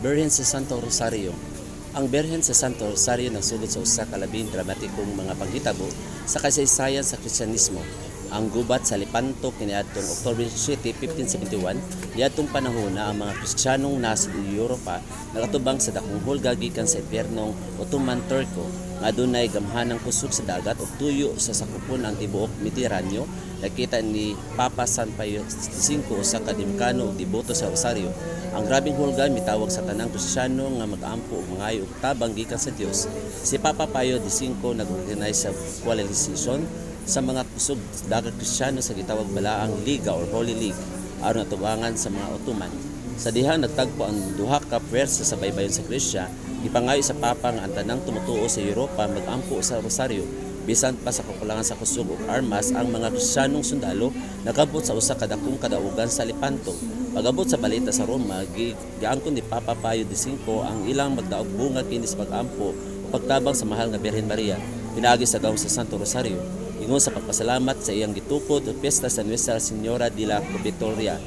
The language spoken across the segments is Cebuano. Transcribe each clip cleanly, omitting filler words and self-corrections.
Birhen sa Santo Rosario. Ang Birhen sa Santo Rosario nagsugod sa usa sa labing dramatikong mga panghitabo sa kasaysayan sa Kristiyanismo, ang gubat sa Lepanto kaniadtong Oktubre 7, 1571. Niadtong panahona, ang mga Kristiyanong nasod sa Europa nag-atubang sa dakong hulga gikan sa impyernong Ottoman Turko nga adunay gamhanang kusog sa dagat ug tuyo sa sakupon ang tibuok Mediteraneo. Nakita ni Papa San Pio V, usa ka Dominikano ug deboto sa rosaryo, ang grabeng hulga mitawag sa tanang Kristiyano nga mag-ampo ug mangayo og tabang gikan sa Dios. Si Papa Pio V nag-organize sa koalisyon sa mga kusog dagat Kristiyano sa gitawag Balaang Liga or Holy League aron atubangan sa mga Ottoman. Sa dihang nagtagpo ang duha ka puwersa sa baybayon sa Gresya, gipangayo sa Papa nga ang tanang tumutuo sa Europa mag-ampo sa rosaryo. Bisan pa sa kakulangan sa kusog ug armas, ang mga Kristiyanong sundalo nakabot sa usa ka dakong kadaugan sa Lepanto. Pag-abot sa balita sa Roma, giangkon ni Papa Pio V ang ilang magdaog bunga kini sa pag-ampo ug pagtabang sa Mahal nga Birhen Maria pinaagi sa gahom sa Santo Rosario, ingon sa pagpasalamat sa iyang gitukod og piyesta sa Nuestra Señora de la Cobertoria.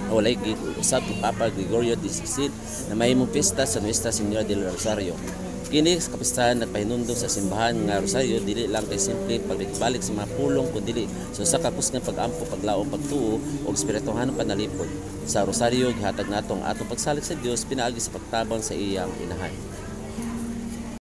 Walay giusab ni Papa Gregorio XVI na mahimong piyesta sa Nuestra Señora del Rosario. Kini sa kapistahan nagpahinumdom sa simbahan nga rosaryo dili lang kay simpleng pagbalik sa mga pulong kundili sa usa ka kusgang pag-ampo, paglaom, pagtuo ug espirituhanong panalipod. Sa rosaryo gihatag nato ang atong pagsalig sa Dios pinaagi sa pagtabang sa iyang Inahan.